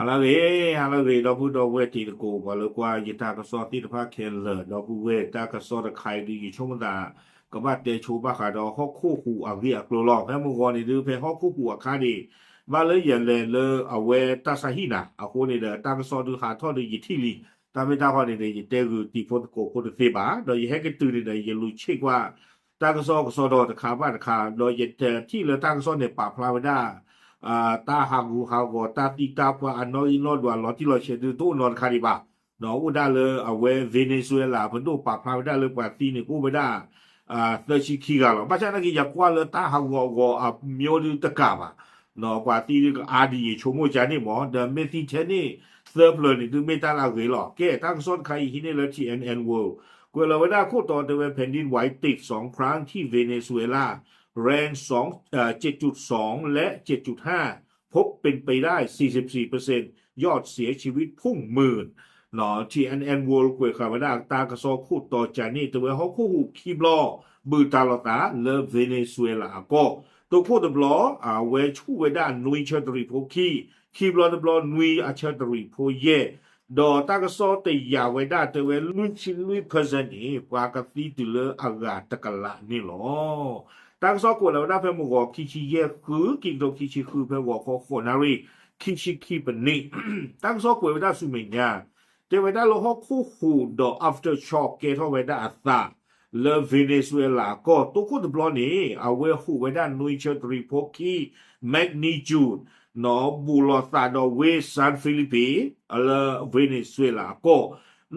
ဟါလၢအဂ့ၤ, ဟါလၢအဂ့ၤ ဒီပုၢ်ဒီဝဲၢ်တံၤသကိး ပှၤလၢကွၢ်ယတၢ်ကစီၣ်သ့ၣ်တဖၣ်ခဲလၢာ်, ဒီပုၢ်ဝဲၢ် တၢ်ကစီၣ်တခါအံၤဒုး ယဆိကမိၣ်သး ကဘၣ်တဲဆိဘၣ်ဃးဒီးဟီၣ်ခိၣ်ဟူးအဂ့ၢ်အကျိၤလီၤ. ဖဲမုၢ်ဂီၤန့ၣ်ဒုး ဖဲဟီၣ်ခိၣ်ဟူးအခါန့ၣ် ဘၣ်လၢယလဲၤလၢအဝဲတၢ်ဆါဟံၣ်နၤ, အဃိန့ၣ်ဒီး တၢ်ကစီၣ်ဒုးဟးထီၣ်ဒုးယထံၣ်လံ, တၢ်မ့ၢ်တၢ်တီန့ၣ်ဒီး ယတဲဂုာ်တံၤဖိသကိးဖိတသ့ဘၣ်, ဒီးယဟဲက့ၤတုၤန့ၣ်ဒီး ယလူၤဆ့ၣ်ကွၢ် တၢ်ကစီၣ်ကစီၣ်ဒီးတခါဘၣ်တခါ, ဒီးယထံၣ်လၢတၢ်ကစီၣ်န့ၣ် ပာ်ဖျါဝဲဒၣ် တၢ်ဟးဂူာ်ဟးဂီၤ တၢ်သံတၢ်ပှၢ်အနီၣ်ဂံၢ်နီၣ်ဒွး လီၤတံၢ်လီၤဆဲးဒုးတအိၣ်နီတခါဒံးဘၣ်. အိၣ်ဒၣ်လၢအဝဲ Venezuela ပဒိၣ်ပာ်ဖျါဝဲဒၣ်လၢပှၤသံန့ၣ် ကအိၣ်ဝဲဒၣ် သၢဆံခံဂၤလီၤ. ဘၣ်ဆၣ်သနာ်က့ ယကွၢ်လၢတၢ်ဟးဂူာ်ဟးဂီၤအမံၤဒုးတကးဘၣ်, ပှၤသံဒုးကအါဒံး ယဆိကမိၣ်ကန့ၣ်မ့ၢ်, ဒီးမ့ၢ်သံထဲန့ၣ် သၢဖျၢၣ်န့ၣ်ဒုးမ့ၢ်တၢ်လၢအဂ့ၤလီၤ. ကဲ တၢ်ကစီၣ်တခါအံၤဟံးန့ၢ်လၢ T N N World ကွဲးလီၤဝဲဒၣ်ခိၣ်တီတဲဝဲ แผ่นดินไหวติดสองครั้งที่เวเนซุเอลา แรงสอง เอ่อ เจ็ดจุดสอง และ เจ็ดจุดห้า พบเป็นไปได้ สี่สิบสี่เปอร์เซ็นต์ ยอดเสียชีวิตพุ่งหมื่น T N N World ကွဲးဃာ်ဝဲဒၣ်တၢ်ကစီၣ်ခိၣ်တီကန့ၣ် တဲဝဲဟီၣ်ခိၣ်ဟူးခံဘျီ ဘုၣ်တၢ်လီၤသးလၢ Venezuela အကီၢ်, တိခိၣ်တဘျီ အဝဲဆူၣ်ဝဲဒၣ်နွံဆၢတရံးဖိခံ, ခံဘျီတဘျီနွံအဆၢတရံးဖိယဲၢ်, ဒီးတၢ်ကစီၣ်တယာ်ဝဲဒၣ်တဲဝဲ လွံၢ်ဆံလွံၢ် percent န့ၣ် ပှၤကသံတုၤလၢအဂၤတကလးန့ၣ်လီၤ. တၢ်ကစီၣ်ကွဲးလီၤဝဲဒၣ်ဖဲမုၢ်ဂီၤခံဆံယဲၢ်ဃု ခံကထိခံဆံဃု ဖဲဂီၤခီဃိးနၣ်ရံၣ် ခံဆံခံပနံး, တၢ်ကစီၣ်ကွဲးဝဲဒၣ်ဆူမဲာ်ညါ တဲဝဲဒၣ်လၢဟီၣ်ခိၣ်ဟူးဒီး aftershock ကဲထီၣ်ဝဲဒၣ်အသး လၢ Venezuela အကီၢ် တိခိၣ်တဘျီန့ၣ် အဝဲဟူးဝဲဒၣ်နွံဆၢတရံးဖိခံ magnitude ဘူးလီၤသးဒီးဝ့ၢ် San Felipe လၢ Venezuela အကီၢ်,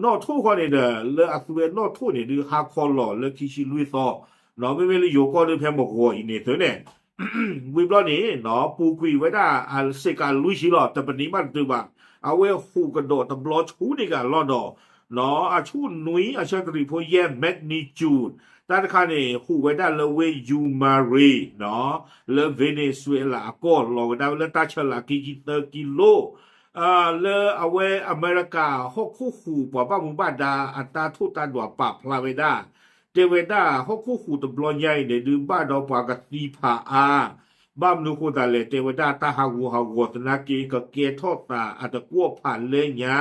နီၣ်ထိၣ်ဃီန့ၣ်ဒီး လၢအသွဲနီၣ်ထိၣ်န့ၣ်ဒုး ဟါခီလီၤလၢခံဆံလွံၢ်သီ, မ့မ့ၢ်လၢယိၤကီၢ်ဒုးဖဲမုၢ်ဂီၤအံၤန့ၣ်သုန့ၣ် ဝံၤဘျီန့ၣ် ပူၤကွံာ်ဝဲဒၣ်အစ့ၢ်ကီးလွံၢ်ဆံလီၤ, တပနံးဘၣ်တတုၤဘၣ်, အဝဲဟူးကဒီးတဘျီဆူန့ၣ်ကလီၢ်ဒီး အဆူၣ်နွံအဆၢတရံးဖိယဲၢ် magnitude တၢ်တခါန့ၣ် ဟူးဝဲဒၣ်လၢဝ့ၢ် Yuma Rain လၢ Venezuela အကီၢ် လီၤဝဲဒၣ်ဝဲလၢတၢ်ဆၢလးခံဆံသၢကံလိ လၢအဝဲအမဲရကၤဟီၣ်ခိၣ်ဟူး ပှၤဘၣ်မူဘၣ်ဒါအတၢ်ထိၣ်တၢ်ဒွးပာ်ဖျါဝဲဒၣ်, တဲဝဲဒၣ်ဟီၣ်ခိၣ်ဟူးတဘျီညါအံၤန့ၣ်ဒုး ဘၣ်ဒီးပှၤကသံဖးအါ, ဘၣ်မနုၤဃိသးလဲၣ် တဲဝဲဒၣ်တၢ်ဟးဂူာ်ဟးဂီၤသနာ်က့ ကကဲထီၣ်သးအတကွီၣ်ဖးလဲညါ,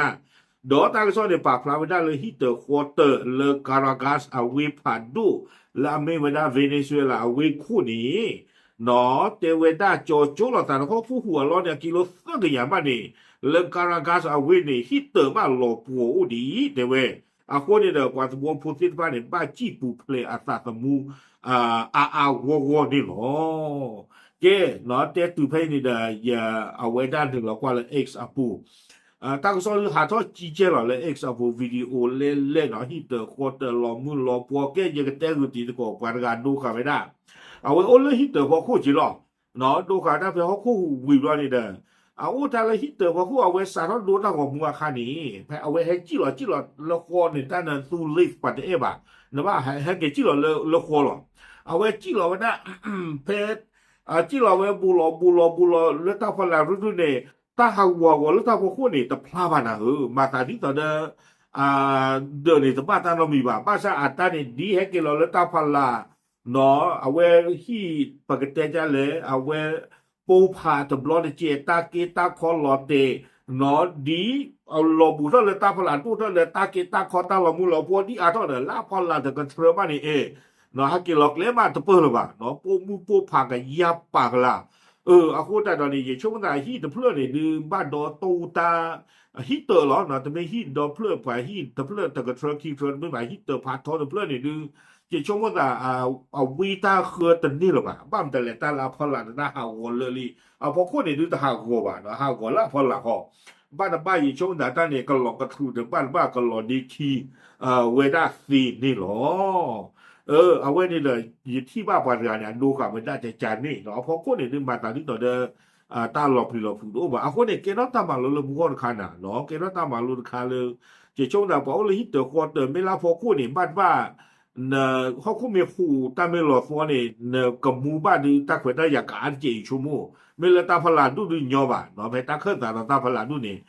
ဒီးတၢ်ကစီၣ်န့ၣ် ပာ်ဖျါဝဲဒၣ်လၢဟံၣ်တၢၤဃီတၢၤလၢ Caracas အဝ့ၢ်ဖးဒိၣ် လၢအမ့ၢ်ဝဲဒၣ် Venezuela အဝ့ၢ်ခိၣ်န့ၣ် နီၣ် တဲဝဲဒၣ်ကၠီၤကၠိလိာ်သးဒီးဟီၣ်ခိၣ်ဟူးအလီၢ်န့ၣ် အကံလိသၢကယၤမးန့ၣ် လၢ Caracas အဝ့ၢ်န့ၣ် ဟံၣ်တၢၤဘၣ်လီၤပှီၤအိၣ်ဒံး တဲဝဲ. အဃိန့ၣ်ဒီး ပှၤသဝီဖိသ့ၣ်တဖၣ်န့ၣ် ဘၣ်စံၣ်ပူၤဖျဲးအသးသမူ အါအါဂီၢ်ဂီၢ်န့ၣ်လီၤ. ကဲ နီၣ် တဲတုၤဖဲအံၤန့ၣ်ဒီး ယ အဝဲဒၣ်နုာ်လီၤကွၢ်လၢ X အပူၤ တၢ်ကစီၣ်ဒုးဟးထီၣ်ကံကဲလီၤလၢ X အပူၤ video လဲၣ်လဲၣ်နီၣ် ဟံၣ်တၢၤဃီတၢၤလီၤမုၢ်လီၤပှီၤ ကဲ ယကတဲဂုာ်တံၤသကိး ပှၤတဂၤဒိဃာ်ဝဲဒၣ် အဝဲအိၣ်လၢဟံၣ်တၢၤဖီခိၣ်က့လီၤ. နီၣ် ဒိဃာ်တၢ်ဖဲဟီၣ်ခိၣ်ဟူးဝံၤဘျီန့ၣ်ဒီး အအိၣ်တၢ်လၢဟံၣ်တၢၤဖီခိၣ် အဝဲစးထီၣ်ဒိတၢ်ဂီၤမူအခါန့ၣ် ဖဲအဝဲဟဲစံၣ်လီၤစံၣ်လီၤလၢဃီန့ၣ် တၢ်နသူ lift ပှၤတအဲၣ်ဘၣ် နဘၣ်ဟဲက့ၤစံၣ်လီၤလၢဃီလီၤ. အဝဲစံၣ်လီၤဝဲဒၣ် ဖဲ စံၣ်လီၤဝဲဘူးလီၤဘူးလီၤဘူးလီၤလၢတၢ်ဖီလာ်ရုၢ်ရုၢ်န့ၣ် တၢ်ဟးဂူာ်ဟးဂီၤလၢတၢ်ဖီခိၣ်န့ၣ် တဖျါဘၣ်နၤဧၢ, မၤသးဒ်သိးဒီး ဒၢးန့ၣ်တဘၣ်တၢ်နီတမံၤဘၣ်. ဘၣ်ဆၣ်အတၢ်န့ၣ် ဒ်ဟဲက့ၤလီၤလၢတၢ်ဖီလာ် နီၣ် အဝဲဟံၣ်ပကတဲဒ်လဲၣ် အဝဲ ပိၢ်ဖးတဘျီတကဲး တၢ်က့တၢ်ခီလီၤတဲာ် နီၣ် ဒ် လီၤဘူးထီၣ်လၢတၢ်ဖီလာ်ဒိၣ်ထီၣ်လၢတၢ်က့တၢ်ခီ တၢ်လီၤမုၢ်လီၤပှီၤဒ်အါထီၣ်ဒီး လၢအဖီလာ်တကထြၢဘၣ်န့ၣ် အဲ နီၣ် ဟဲက့ၤလီၤကျဲမးတပၢၢ်လၢၤဘၣ် နီၣ် ပိာ်မုၣ်ပိာ်ဖးကယၢ်ပာ်ကလာ်. အဃိသတးဒီးန့ၣ် ယဆိကမိၣ်သးဟံၣ်တဖျၢၣ်န့ၣ်ဒုး ဘၣ်ဒီတၢ်အူတၢ် ဟံၣ်တၢၤလီၤ နီၣ် တမ့ၢ်ဟံၣ်ဒီဖျၢၣ် ပှၤဟံၣ်တဖျၢၣ်တကထြၢခံထြၢ တမ့ၢ်ဘၣ် ဟံၣ်တၢၤဖးထီတဖျၢၣ်န့ၣ်ဒုး ယဆိကမိၣ်သး အဝံတၢ်ဃၢတန့ၢ်လၢၤဘၣ်. ဘၣ်မတၤလဲၣ် တၢ်လၢအဖီလာ်ဒီးတၢ်ဟးဂီၤလၢာ်လံ အဖီခိၣ်န့ၣ်ဒုးတဟးဂီၤဘၣ် နီၣ် ဟးဂီၤလၢအဖီလာ်ဃီ ဘၣ်တဘၣ် ယဆိကမိၣ်သးတၢ်န့ၣ် ကလီၤကထြူးဒီးဘၣ်တဘၣ်ကလီၤဒ့ခံ ဝဲဒၣ်သ့န့ၣ်လီၤ. အဝဲန့ၣ်ဒီး ယထံၣ်ဘၣ်ပှၤတဂၤန့ၣ် အဒိဃာ်ဝဲဒၣ်ကကန့ၣ် အဖီခိၣ်န့ၣ်ဒုး မၤသးဒ်သိးဒီး တၢ်လီၤပျံၤလီၤဖုးတအိၣ်ဘၣ်. အဃိန့ၣ် ကဲထီၣ်တၢ်မၤလိလၢမုၢ်ဂီၢ်တခါနၤ နီၣ် ကဲထီၣ်တၢ်မၤလိတခါလၢ ယဆိကမိၣ်သး ပှၤအိၣ်လၢဟံၣ်တၢၤဃီတၢၤ မ့ၢ်လၢအဖီခိၣ်န့ၣ် ဘၣ်တဘၣ် နဟီၣ်ခိၣ်မ့ၢ်ဟူးတၢ်မ့ၢ်လီၤသီန့ၣ် နကမူဘၣ်ဒုး တၢ်ခွဲးတၢ်ယာ်ကအါတက့ၢ် ယဆိကမိၣ် မ့ၢ်လၢတၢ်ဖီလာ်ဒိၣ်ဒုးညီဘၣ် နီၣ် ဖဲတၢ်ခၢၣ်သးဒီးတၢ်ဖီလာ်ဒိၣ်န့ၣ်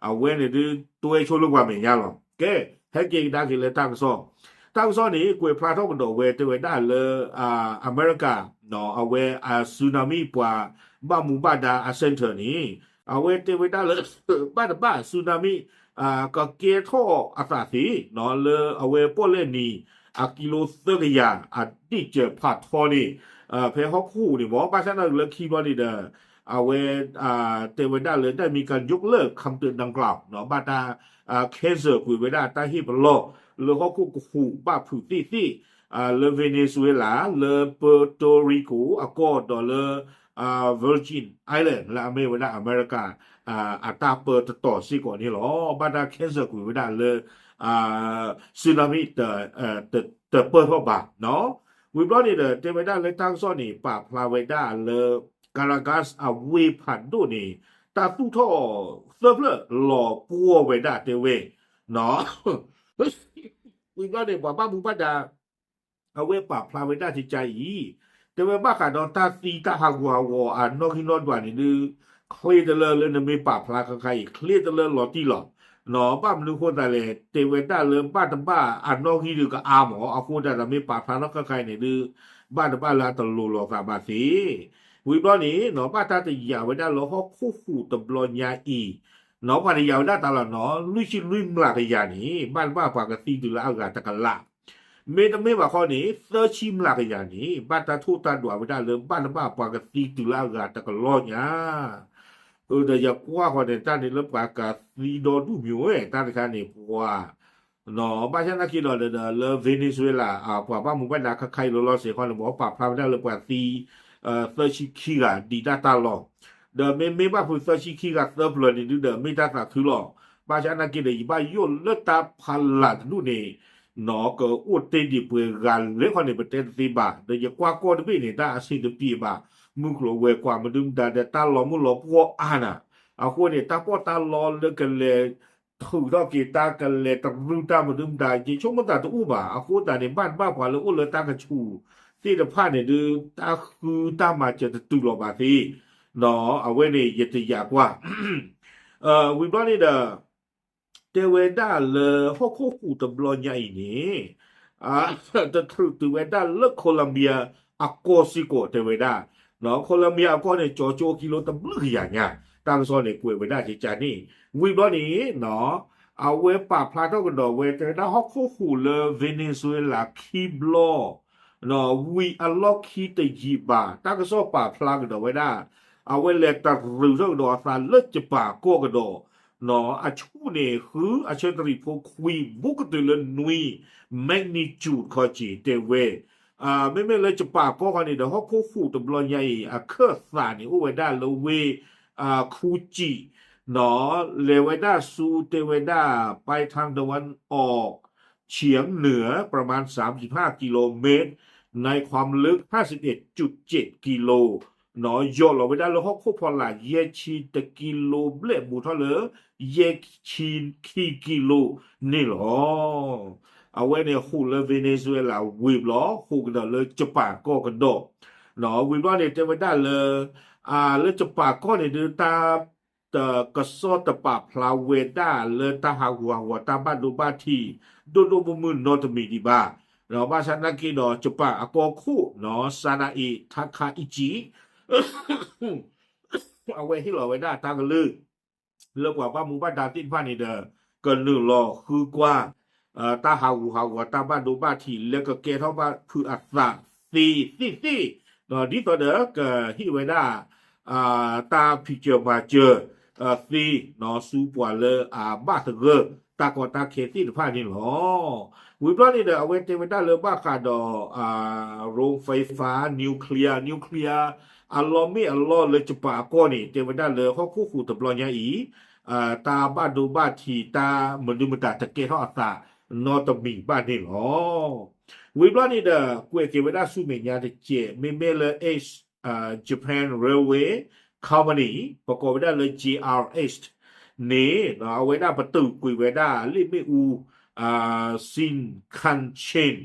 အဝဲန့ၣ်ဒုး တွဲဆိလၢပှၤမဲာ်ညါလီၤ. ကဲ ဟဲက့ၤကဒါက့ၤလၢတၢ်ကစီၣ် တၢ်ကစီၣ်န့ၣ် ကွဲးဖျါထီၣ်ကဒီးဝဲ တဲဝဲဒၣ်လၢ အမဲရကၤ အဝဲအ tsunami ပှၤဘၣ်မူဘၣ်ဒါအ center န့ၣ် အဝဲတဲဝဲဒၣ်လၢ ဘၣ်တဘၣ် tsunami ကကဲထီၣ်အသးသ့ လၢအဝဲပီၣ်လဲၣ်နံၤ အကံလိသၢကယၤ အဒ့ၣ်စၢၤဖးထီန့ၣ် ဖဲဟီၣ်ခိၣ်န့ၣ်မ့ၢ် ဘၣ်ဆၣ်သနာ်က့လၢခံဘျီန့ၣ်ဒီး အဝဲ တဲဝဲဒၣ်လၢ တၢ်မ့ၢ်ကယိးလၢ ခၢမ်တၢၣ် နၣ်ကလီး ဘၣ်တၢ် cancel ကွံာ်ဝဲဒၣ်တၢ်ဟ့ၣ်ပလီၢ် လၢဟီၣ်ခိၣ်ကဟူးဘၣ်ဖုးသ့ၣ်သ့ၣ် လၢ Venezuela လၢ Puerto Rico အကီၢ်ဒီးလၢ Virgin Island လၢအမ့ၢ်ဝဲဒၣ်အမဲရကၤ အတၢ်ပၢတတီၤစ့ၢ်ကီးန့ၣ်လီၤ. ဘၣ်တၢ် cancel ကွံာ်ဝဲဒၣ်လၢ tsunami တပၢၢ်ထီၣ်ဘၣ် ဝံၤဘျီန့ၣ်ဒီး တဲဝဲဒၣ်လၢတၢ်ကစီၣ်န့ၣ် ပာ်ဖျါဝဲဒၣ်လၢ Caracas အဝ့ၢ်ဖးဒိၣ်န့ၣ် တၢ်သူၣ်ထီၣ်သၢဖျၢၣ်လီၤပှီၢ်ဝဲဒၣ်တဲဝဲ ဝံၤဘျီန့ၣ် ပှၤဘၣ်မူဘၣ်ဒါ အဝဲပာ်ဖျါဝဲဒၣ်ကကါအံၤ တဲဝဲဘၣ်ဃးဒီးတၢ်သံတၢ်ဟးဂူာ်ဟးဂီၤအနီၣ်ဂံၢ်နီၣ်ဒွးန့ၣ်ဒုး ချ့တလၢလၢနမ့ၢ်ပာ်ဖျါခဲခါအံၤ ချ့တလၢလီၤတံၢ်လီၤ. ဘၣ်မနုၤအဃိသတးလဲၣ် တဲဝဲဒၣ်လၢဘၣ်တဘၣ်အနီၣ်ဂံၢ်ဒုးကအါမး အဃိသတးဒီးမ့ၢ်ပာ်ဖျါထီၣ်ခဲခါအံၤန့ၣ်ဒုး ဘၣ်တဘၣ်လၢအတလိၤလိာ်သးဘၣ်သ့ ဝံၤဘျီန့ၣ် ဘၣ်တၢ်တယာ်ဝဲဒၣ်လၢဟီၣ်ခိၣ်ဟူးတဘျီညါအံၤ ပှၤတယာ်ဝဲဒၣ်တၢ်လီၤနီၤ လွံၢ်ဆံလွံၢ်မျးကယၤန့ၣ် ဘၣ်တဘၣ်ပှၤကသံတုၤလၢအဂၤတကလး မ့တမ့ၢ်ဘၣ်ခီန့ၣ် သၢဆံမျးကယၤန့ၣ် ဘၣ်တၢ်ထိၣ်တၢ်ဒွးဝဲဒၣ်လၢဘၣ်တဘၣ်ပှၤကသံတုၤလၢအဂၤတကလီၢ်ညါ ဒီးယကွၢ်ဃီန့ၣ် တၢ်န့ၣ်လၢပှၤကသံဒီဒူၣ်မ့ၢ်ဝဲ တၢ်တခါန့ၣ် ပှၤ ဘၣ်ဆၣ်သနာ်က့ဒီး လၢ Venezuela ပှၤဘၣ်မူဘၣ်ဒါခဲခါအံၤလီၤလီၤဆဲးခီန့ၣ် ပှၤပာ်ဖျါဝဲဒၣ်လၢပှၤသံ သၢဆံခံဂၤဒံးဒၣ်တၢ်လီၤ. ဒီးမ့မ့ၢ်ဘၣ်ဖုးသၢဆံခံဂၤသၢဖျၢၣ်န့ၣ်ဒုဒီး မ့ၢ်တၢ်သးခုလီၤ. ဘၣ်ဆၣ်သနာ်က့ဒီး ယဘၣ်ယိၣ်လၢတၢ်ဖးလၢ်တဒူၣ်န့ၣ် ကအိၣ်တ့ၢ်ဒံးပှဲၤဂၤလဲၣ်ခီန့ၣ် ပတဲတသ့ဘၣ်. ဒီးယကွၢ်ကီၢ်တဘ့ၣ်န့ၣ် တၢ်အဆ့တပံးဘၣ် မုၢ်ကျိၤဝဲၤကွာ် မနုၤမတၤဒီးတၢ်လီၤမုၢ်လီၤပှီၢ်အါနၤ. အဃိန့ၣ် တၢ်ပီးတၢ်လီလၢကလဲၤ ထုးထီၣ်က့ၤတၢ်ကလဲၤတရူးတၢ်မနုၤမတၤ ယဆိကမိၣ်သးတအိၣ်ဘၣ်. အဃိသတးန့ၣ် ဘၣ်တဘၣ်ပှၤလၢအိၣ်လၢတၢ်ကဆူးသ့ၣ်တဖၣ်န့ၣ်ဒု တၢ်ဃုတၢ်မၤစၢၤတတုၤလီၤဘၣ်သ့ အဝဲန့ၣ်ယတယာ်ကွၢ် ဝံၤဘျီန့ၣ်ဒီး တဲဝဲဒၣ်လၢဟီၣ်ခိၣ်ဟူးတဘျီညါအံၤန့ၣ် တချုးတုၤဝဲဒၣ်လၢ Colombia အကီၢ်စ့ၢ်ကီးတဲဝဲဒၣ် Colombia အကီၢ်န့ၣ် ကၠီကၠိကံလိတဘျုးကယၤညါ တၢ်ကစီၣ်န့ၣ်ကွဲးဝဲဒၣ်ကကါန့ၣ် ဝံၤဘျီန့ၣ် အဝဲပာ်ဖျါထီၣ်ကဒီးဝဲ တဲဝဲဒၣ်ဟီၣ်ခိၣ်ဟူးလၢ Venezuela ခံဘျီ ဝံၤအလီၢ်ခံတယံာ်ဘၣ် တၢ်ကစီၣ်ပာ်ဖျါကဒီးဝဲဒၣ် အဝဲလဲၤတရူးထီၣ်ကဒီးအသးလၢ Japan ကီၢ်ကဒီး အဆူၣ်န့ၣ် ဃုအဆၢတရံးဖိခွံဘူးကတုၤလၢနွံ magnitude ခီက့ၤတဲဝဲ မ့မ့ၢ်လၢ Japan ကီၢ်ခီန့ၣ်ဒီး ဟီၣ်ခိၣ်ဟူးတဘျီညါအံၤ အခၢၣ်သးန့ၣ် အိၣ်ဝဲဒၣ်လၢဝ့ၢ် Fuji လဲၤဝဲဒၣ်ဆူတဲဝဲဒၣ် ไปทางตะวันออกเฉียงเหนือ ประมาณสามสิบห้ากิโลเมตร ในความลึกห้าสิบเอ็ดจุดเจ็ดกิโล ယိာ်လီၤဝဲဒၣ်လၢဟီၣ်ခိၣ်ဖီလာ် ယဲၢ်ဆံတကံလိဘျဲၣ် ဘူးထီၣ်လၢ ယဲၢ်ဆံခံကံလိန့ၣ်လီၤ. အဝဲန့ၣ်ဟူးလၢ Venezuela ဝံၤဘျီ ဟူးကဒီးလၢ Japan ကီၢ်ကဒီး ဝံၤဘျီန့ၣ် တဲဝဲဒၣ်လၢ လၢ Japan ကီၢ်န့ၣ်ဒု တၢ် ကစီၣ်တပာ်ဖျါဝဲဒၣ်လၢတၢ်ဟးဂူာ်ဟးဂီၤတၢ်ဘၣ်ဒိဘၣ်ထံး ဒိၣ်ဒိၣ်မုၢ်မုၢ်နီတမံၤဒံးဘၣ်. ဘၣ်ဆၣ်သနာ်က့ဒီး Japan အကီၢ်ခိၣ် Sanae Takaichi အဝဲဟ့ၣ်လီၤဝဲဒၣ်တၢ်ကလုၢ် လၢပှၤဘၣ်မူဘၣ်ဒါသ့ၣ်တဖၣ်န့ၣ်ဒီး ကနုာ်လီၤဃုကွၢ် တၢ်ဟးဂူာ်ဟးဂီၤတၢ်ဘၣ်ဒိဘၣ်ထံး လၢကကဲထီၣ်ဘၣ်ဖုးအသးသ့သ့ၣ်သ့ၣ် ဒ်သိးဒီးကဟ့ၣ်ဝဲဒၣ် တၢ်ဖံးစၢၤမၤစၢၤသ့ ဆူပှၤလၢအဘၣ်သဂၢၢ်တၢ်ကီတၢ်ခဲသ့ၣ်တဖၣ်န့ၣ်လီၤ. ဝံၤဘျီန့ၣ်ဒီး အဝဲတဲဝဲဒၣ်လၢဘၣ်ဃးဒီး โรงไฟฟ้านิวเคลียร์ nuclear အလီၢ်မ့ၢ်အလီၢ်လၢ Japan အကီၢ်န့ၣ် တဲဝဲဒၣ်လၢဟီၣ်ခိၣ်ဟူးတဘျီညါအံၤ တၢ်ဘၣ်ဒိဘၣ်ထံး တၢ်မနုၤမတၤတကဲထီၣ်အသးနီတမံၤဘၣ်န့ၣ်လီၤ. ဝံၤဘျီန့ၣ်ဒီး ကွဲးက့ၤဝဲဒၣ်ဆူမဲာ်ညါတကဲး မ့မ့ၢ်လၢ East Japan Railway Company ပကိးဝဲဒၣ်လၢ JR East န့ၣ် အဝဲဒၣ်ပတုာ်ကွံာ်ဝဲဒၣ်လ့ၣ်မ့ၣ်အူ Shinkansen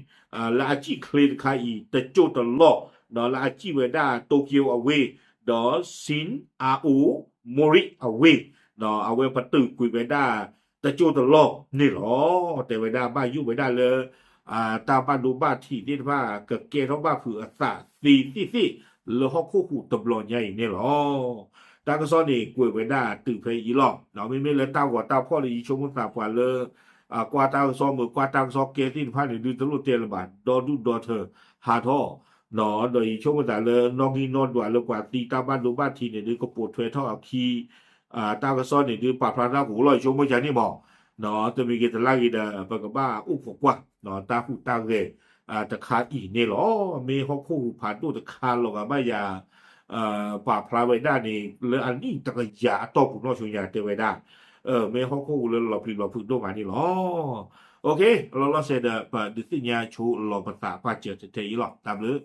လၢအစံၣ်ချ့တခါအံၤ တစိၢ်တလီၢ် လၢအစံၣ်ဝဲဒၣ် Tokyo အဝ့ၢ် ဒီး Shin Aomori အဝ့ၢ် အဝဲပတုာ်ကွံာ်ဝဲဒၣ်တစိၢ်တလီၢ်န့ၣ်လီၤ. တဲဝဲဒၣ်ဘၣ်ယိၣ်ဝဲဒၣ်လၢ တၢ်ဘၣ်ဒိဘၣ်ထံးသ့ၣ်တဖၣ် ကကဲထီၣ်ဘၣ်ဖုးအသးသ့သ့ၣ်သ့ၣ် လၢဟီၣ်ခိၣ်ဟူးတဘျီညါအံၤန့ၣ်လီၤ. တၢ်ကစီၣ်န့ၣ် ကွဲးဝဲဒၣ်တုၤဖဲအံၤလီၤ. မ့မ့ၢ်လၢတၢ်ဂီၤတၢ်ဖီၣ်ဒီး ယဆိကမိၣ်သးပှၤလၢ ကွၢ်တၢ်ကစီၣ်မုာ် ကွၢ်တၢ်ကစီၣ်ကဲသ့ၣ်တဖၣ်န့ၣ်ဒုး တလိၣ်တဲလၢၤဘၣ် ဒီဒူၣ်ဒီထၢဟးထီၣ် ဒီးယဆိကမိၣ်သးလၢ နီၣ်ဂံၢ်နီၣ်ဒွးလၢပှၤသံတၢ်ဘၣ်ဒိဘၣ်ထံးန့ၣ်ဒုး ကပိာ်ထွဲထီၣ်အခံ တၢ်ကစီၣ်န့ၣ်ဒုး ပာ်ဖျါတၢ်ကအိၣ်လီၤ ယဆိကမိၣ်ယၤန့ၣ်မး. တမံၤဂ့ၤတလါဂ့ၤဒီး ပကဘၣ်အိၣ်ခိးကွၢ် တၢ်ဟူးတၢ်ဂဲၤတခါအံၤန့ၣ်လီၤ. မ့ၢ်ဟီၣ်ခိၣ်ဟူးဖးဒိၣ်တခါလီၤဂာ်ဘၣ်ယၤ ပာ်ဖျါဝဲဒၣ်န့ၣ် လၢအနံၣ်တကယၤအတီၢ်ပူၤနီၢ်ဆူညါတဲဝဲဒၣ် မ့ၢ်ဟီၣ်ခိၣ်ဟူးလၢလီၤပျံၤလီၤဖုးဒိၣ်မးန့ၣ်လီၤ. အလီၤလီၤဆဲးဒီး ပဒုးသ့ၣ်ညါဆိလီၤပသးပာ်စၢၤထဲအံၤလီၤ. တၢ်ဘျုး